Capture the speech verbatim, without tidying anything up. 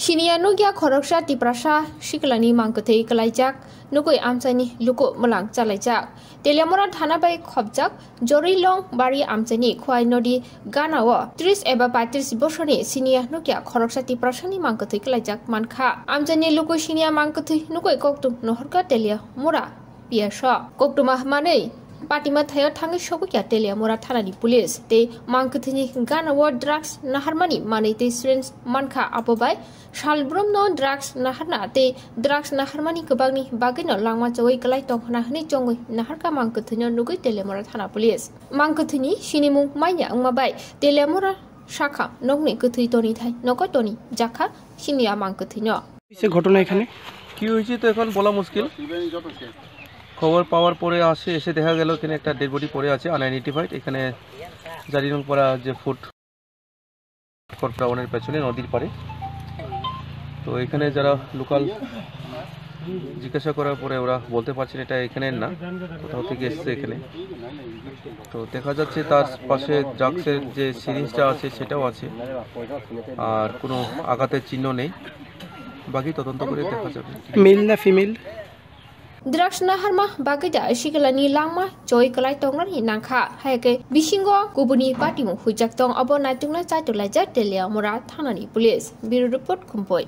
Siniya nukya khoroksa Tiprasa siklani mangkwthwi kwlaijak nukui amchaini luku mwlang chalaijak. Teliamura thana bai khopjak Jorilong bari amchaini Khowai nodi ganao tris eba patris bosorni siniya nukya khoroksa Tiprasani mangkwthwi kwlaijak mankha. Amchaini luku siniya mangkwthwi nukui koktum nohorkha Teliamura P S o. Koktuma manwi patima thaio thangwi sogwi kha Teliamura thanani police tei mangkwthwini ganao drugs naharmani manwi tei syringe mankha, abo bai salbrumno drugs naharna tei drugs naharmani kwbangni bagwino langma chowui kwlai tong hwna hwnwi chongwi naharkha mangkwthwino nugwi Teliamura thana police. Mangkwthwini sinimung manya wngma bai Teliamura sakha nokni kwthwi toni thai nogo toni jakha siniya mangkwthwino. কিসে ঘটনা এখানে? কি হয়েছে তো এখন বলা মুশকিল। খবর পাওয়ার পরে আসে, এসে দেখা গেল এখানে একটা ডেড বডি পড়ে আছে আনআইডেন্টিফাইড। এখানে জারিরংপাড়া যে ফুড কোর্ট টাউনের পেছনে নদীর পাড়ে। তো এখানে যারা লোকাল জিজ্ঞাসা করার পরে ওরা বলতে পারছেন এটা এখানে না, কোথাও থেকে এসছে এখানে। তো দেখা যাচ্ছে তার পাশে ড্রাগসের যে সিরিঞ্জটা আছে সেটাও আছে, আর কোনো আঘাতের চিহ্ন নেই। বাকি তদন্ত করে দেখা যাবে। মেল না female? Drugs naharma bagwi da sikilani langma choi kwlai tongnani nangkha, hai khe bisingo kubuni patimung huijak tong, abo naitukna chaitok laijak Teliamura thanani police. Bureau report, Khumpui.